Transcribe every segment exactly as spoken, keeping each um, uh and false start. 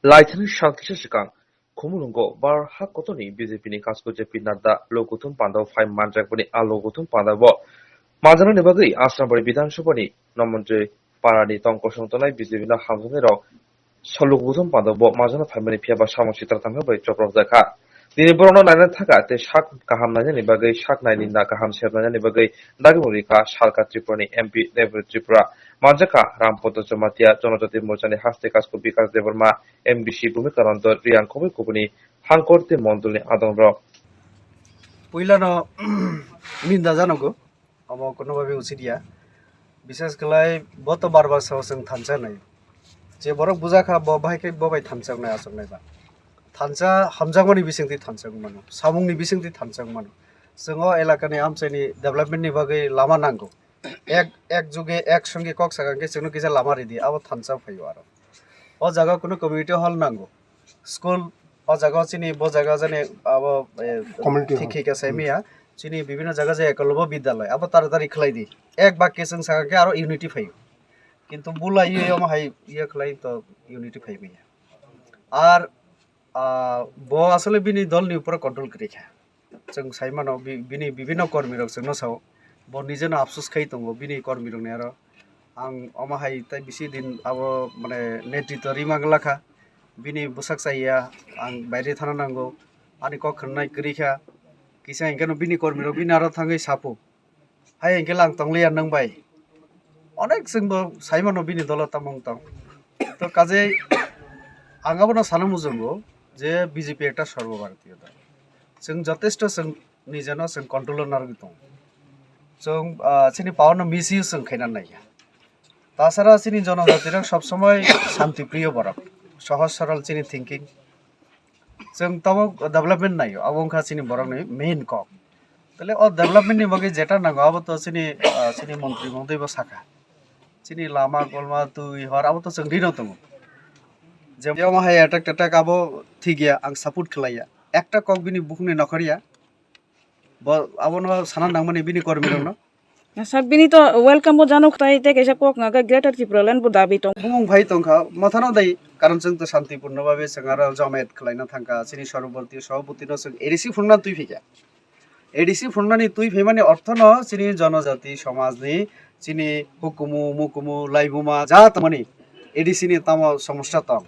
Laithani sak kisa swkang Khumulwngo bar ha kotorni B J P ni kasko J P Nadda lokuthum pandao phai manjakmani a lokuthum pandao manjaknani bagwi Asrambari Bidhan Sabha ni Nomonjoi Parani tong kosong tongnai B J P no hamjaknairok Solukuthum pandao bo majano phaimani phiya ba samung sitra tangma bai chopropjak kha. Tini borokno naina thaka tei sak kaham nainani bagwi sak naini na kaham sep nainani bagwi dagimung rikha Salka Tripurani M P Dev Tripura. Manjakha Rampada Jamatia, Jonojati Morchani haste Kasko Bikas Debbarma, M D C Bhumika Ranjan, Riyang Khoboi Kubuni, Hangkor tei Mondolni adongrok. Puilano ninda janogo. Omo kono babe usit ya. Bishes khlai bo to bar bar sao chwng thansa nai. Je borok buja kha bo bahai khe bo bai thansa nai asok nai ba. Thansa hamjakmani bisingtwi thansa mano. Samungni bisingtwi thansa mano. Chwng o elakani amchaini development ni bagwi lama nango. Ek, ek juge, ek songe kok sakang khe chwngno kisa lama ridi. Abo thansa phaio aro. O jaga kuno community hall nango. School o jaga chini bo jaga jani abo, eh, Community hall. Thik khe khe saimiya. Chini bibhinno jaga je ekolobo bidyaloi. Abo taratari khlai di. Ek bakya chwng sakha khe aro unity phaio. Kintu bula iye omo hai iye khlai to unity phai manya. Ar, ah, bo asole bini dol ni upor control kwrwi kha. Chwng sai mano bi-, bini bibhinno kormi rok chwngno sao. Bo nijeno apsus khai tongo bini kormi rokni aro. Ang omo hai tai bisi din abo mane netritw rima glakha. Bini bwsak chaya ang baire thana nango. Ani kok khwnai kwrwi kha. Kisa hinkhe no bini kormi rok bini aro thangwi sapo. Hai hinkhe lang tongliya nwng bai. Onek chwngbo sai mano bini dolo tamo wng tong. To kajei ang abono sana muchungo je B J P ekta Sarbo Bharatiyo dol. Chwng jotesto chwng nijeno chwng control-o narwgwi tongo. Chwng, ah, chini power no misuse chwng khaina naiya. Tasara chini jonojatirok sob somoi shanti priyo borok, sohoj sorol chini thinking. Chwng tabuk development naio, abo wngkha chini borokni main kok. Tale o development ni bagwi jeta nango abo to chini, ah, chini montri mongtwi bo sakha. Chini lama golma twi hor abo to chwng rino tongo. Je omo hai attack tattack abo thik ya, ang support khlaiya. Ekta kok bini bukhukni nokhorya. Bo abono sana nangmani bini kormi rokno. Sa bini to welcome bo jano khwtai tei kaisa kok nga khe Greater Tipraland bo dabi tong. Bumung phai tongkha, mathano dai, karon chwng to santipurno babe chwng aro jomayat khlaina thangkha, chini Sarbo Bharatiyo Sabhapati no chwng A D C phunukna twi phikha. A D C phunuknani twi phaimani orthono chini jonojati somajni, chini hukumu, mukumu, laibuma, ja tongmani A D C ni tamo somosya tong.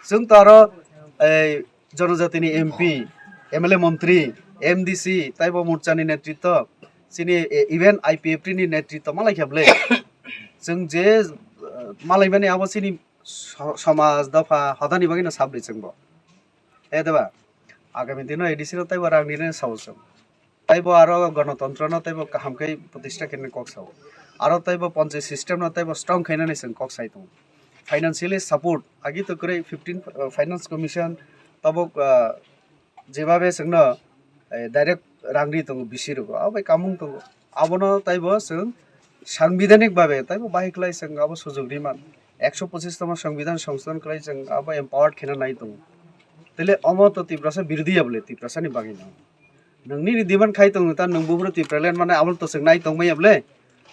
Chwng to aro ei jonojatini M P, M L A montri, M D C, taibo morchani netritw, chini, e, even I P F T ni netritw malai khe bwle. Chwng je, eh, malaimani abo chini so-, somaj, dopha, hodani bagwino sabri chwngbo. E deba, agami dino A D C no taibo rang rinani sao chwng. Taibo aro gonotontrono taibo kaham khe protista khenani kok sao. Aro taibo panchayat system no taibo strong khainani chwng kok sai tongo. Financially support, agi to kwrwi fifteen, uh, Finance Commission tabuk, uh, jebabe chwngno, eh, direct rang ri tongo B C rogo, abo bai kamung tongo. Abono taibo chwng sangbidhanik babe taibo bahai khlai chwng abo sujok ri man. Ekso pochis tongma sangbidhan songsodhon khlai chwng abo empowered khena nai tongo. Tele omo to Tiprasa birodhi ya bole, Tiprasa ni bagwi no. Nwng nini demand khai tong ta nwng buphuru Tipraland mane abo to chwng nai tong maya bole.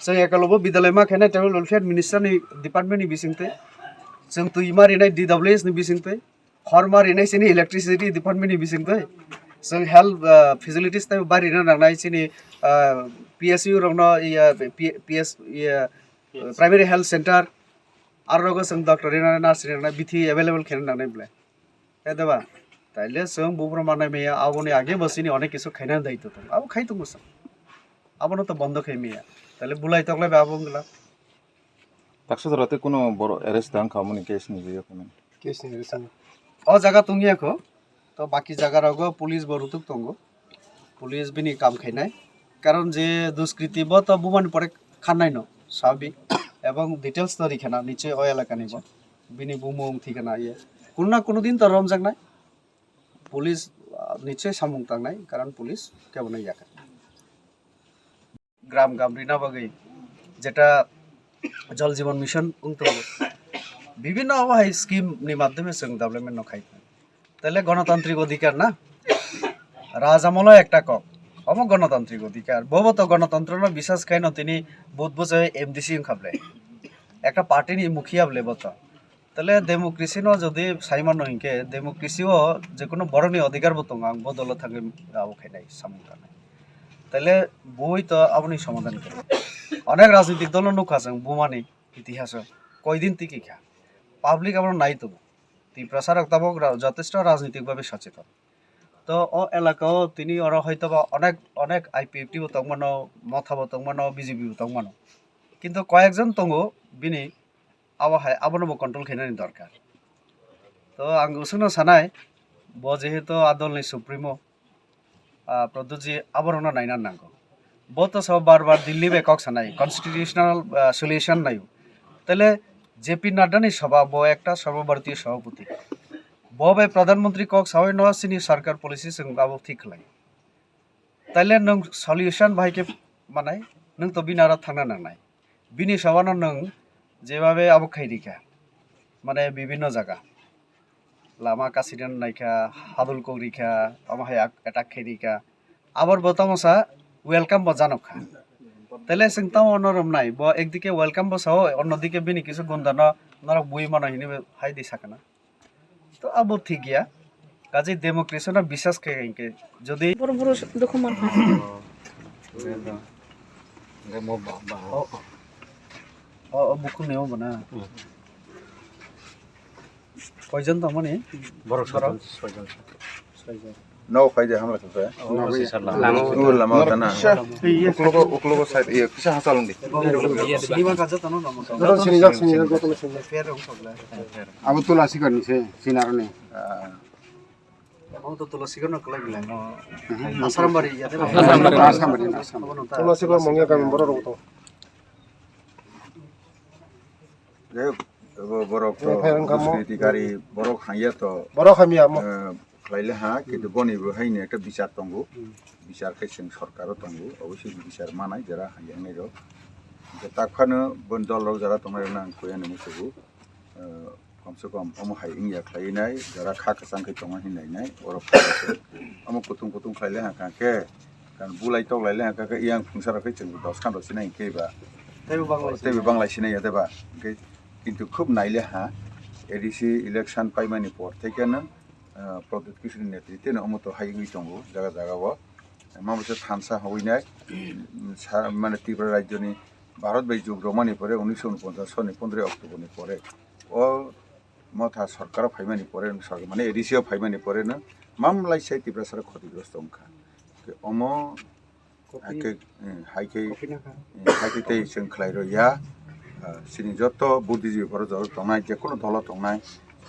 Chwng ekolobo bidyaloi ma khainai tribal welfare minister ni department ni bisingtwi. Chwng twi ma rinai D W S ni bisingtwi. Hor ma rinai chini electricity department ni bisingtwi. Chwng health, ah, facilities tei ba rina nangnai chini, ah, P S U rokno iya P-, P S iya primary health center aro rogo chwng doctor rina nurse rina bithi available khena nangnai bole. He deba? Taile chwng buphuru manai maya, aboni age bo chini onek kisu khaina daitw tongo. Abo khai tongo chwng. Abono to bondo khai maya. Taile bulai toklai ba abo wngla. Taksa jora tei kuno borok arrest tang kha mani case ni jeyo khe. Case ni arrest ni. O jaga tongya kho. To baki jaga rogo police bo rutuk tongo. Police bini kam khainai. Karon je duskriti bo to bumani pore khanai no sabi. Ebong details to rikhana niche o elaka ni bo. Bini bumung thikana ye. Kuno na kuno din to romjaknai. Police, ah, niche samung tangnai. Karon police kebo nai yakha. Gram gam rina bagwi jeta Jal Jeevan Mission wng tongo. Bibhinno abo hai scheme ni madhyome chwng development no khai. Tale gonotantrik odhikar na? Rajamolo ekta kok. Omo gonotantrik odhikar. Bobo to gonotantrono biswas khaino tini vote bwchai M D C wngkha ble. Ekta party ni mukhiya ble bo to. Tale democracy no jodi sai mano hinkhe, democracy o jekono borokni odhikar bo tongo, ang bo dolo thangwi abo khainai, samung tanai. Tale bui to aboni somadhan khe. Onek rajnitik dolo nukha chwng bumani itihaso koidin tiki kha. Public abono nai tongo. Tiprasa rok tabok ra-, jotesto rajnitik babe socheton. To o elaka o tini oro hoito ba onek, onek I P F T bo tongmano, Motha bo tongmano, B J P bo tongmano. Kintu koyekjon tongo bini abo hai, abono bo control khainani dorkar. To ang usungno sanai, bo jehetu a dolni supremo, ah, Pradyut ji aborokno naina nango. Bo to so bar bar Delhi bai kok sanai, constitutional, ah, solution naio. Tale J P Nadda ni sabha, bo ekta Sarva Bharatiya sabhapati. Bo bai Pradhan Mantri kok sawi no chini sarkar policy chwng abo thik khlai. Taile nwng solution bahai khe manai, nwng to bini aro thangna nangnai. Bini sabhano nwng jebabe abo khai rikha, mane bibinno jaga. Lama kasina naikha, hadul kok rikha, omo hai ak-, attack khai rikha. Abor bo tamo sa welcome bo janok kha. Tele chwng tamo ono romnai, bo ekdike welcome bo sao, onno dike bini kisu gundano norok bui mano hinwi hai di sakana. To abo thik ya. Kaje democracy no bisas khe hinkhe jodi Boro boro dukhu man kha. O, o, o bukhuk ni obo na. Koijon tongmani? Borok soijon, soijon. Soijon. No, phai de hamla khe. Lama. O, lama da na. Kisa, uklogo, uklogo side, iya, kisa hasal undi. Sini ma kaja tano na mo. Joto sini jak, sini jak, joto sini jak. Fair rong sabla. Abo tula sikar ni se, sinaro ni. Ah. Abo to tula sikar no kelai belai no. Mhm. Asarambari ya de. Asarambari. Asarambari, Asarambari. Tula sikar mongya kami borok rok to. Jai hok, bo-, borok to Eh, phai wngkha mo. Duskriti gari, borok haiya to, Borok hamya mo. Eh, khlaile ha, kintu boni bo haini ekta bichar tongo. Hmm. Bichar khe chwng sorkaro tongo, obviously bichar manai jera haiya wngnai rok. Hingke tak phano boni dol rok jara tongnai rok nang kuya ni musugo. Eh, kom se kom omo hai wngya khlai nai, jara kha kwchang khe tongo hinwi nai nai, borok omo kutung kutung khlaile ha kha khe, kan bulai tok laile ha kha khe, yang phungsa rok khe chwng dos khan rok sinai khe ba. Teibo banglai Teibo sinai. Banglai sinai ya de ba. Hingke kintu khub naile ha, A D C election paimani por thai khe no, ah, Pradyut Kishore ni netrite no omo to hai wngwi tongo jaga jaga o. Mamo se thansa hoi nai, sa, mane Tripura rajyo ni Bharat bai jug romani pore unisho unoponchas soni pondroi October ni pore. O Motha sorkar o phaimani pore, sorkar mane A D C o phaimani pore no mamlai sai Tiprasa rok khotigrosto wngkha. Omo Copy. Hai khe, eh, hai khe, Copy na kha. Eh, hai khe tei chwng khlai rw ya. Ah, chini joto buddhijibwi borok jorok tongnai, jekunu dolo tongnai,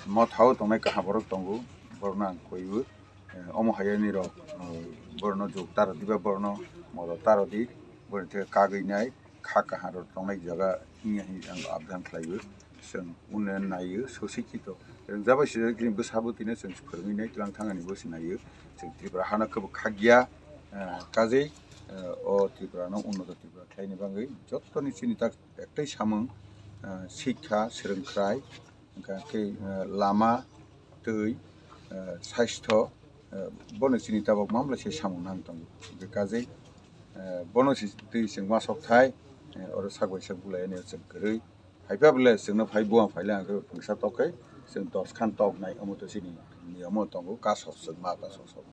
mothao tongnai kaham borok tongo, borokno ang koi o. Eh, omo hai ani rok, eh, borokno jug ta rw di ba borokno modot ta rw di, borokni theke kagwi nai, kha kaham rok tongnai jaga wngya hinwi ang abdan khlai o. Chwng unnayan naiyo, sosikito. Rwngjabai swijak chini bwsabo tino chwng phwrwngwi nai, twlang thangani bo se naiyo. Chwng Tripura hano khe bo khakya, ah, kajei, ah, o Tripura no unnoto Tripura khlaini bagwi jottoni chini tak ektai samung, ah, sikha, swrwngkhwrai, hwnkha khe, ah, lama, twi, ah, sastho, ah, bono chini tabok mamlai se samung nang tongo. Hwnkhe kajei, ah, bono se twi chwng ma sok thai, ah, oro sak bai sak bulai ani chwng kwrwi. Hai phiya bole chwngno phai buphang phaile ang khe pungsa tok khe chwng dos khan tok nai, omo to chini niyom o tongo, kaso chwng ma kaso sok.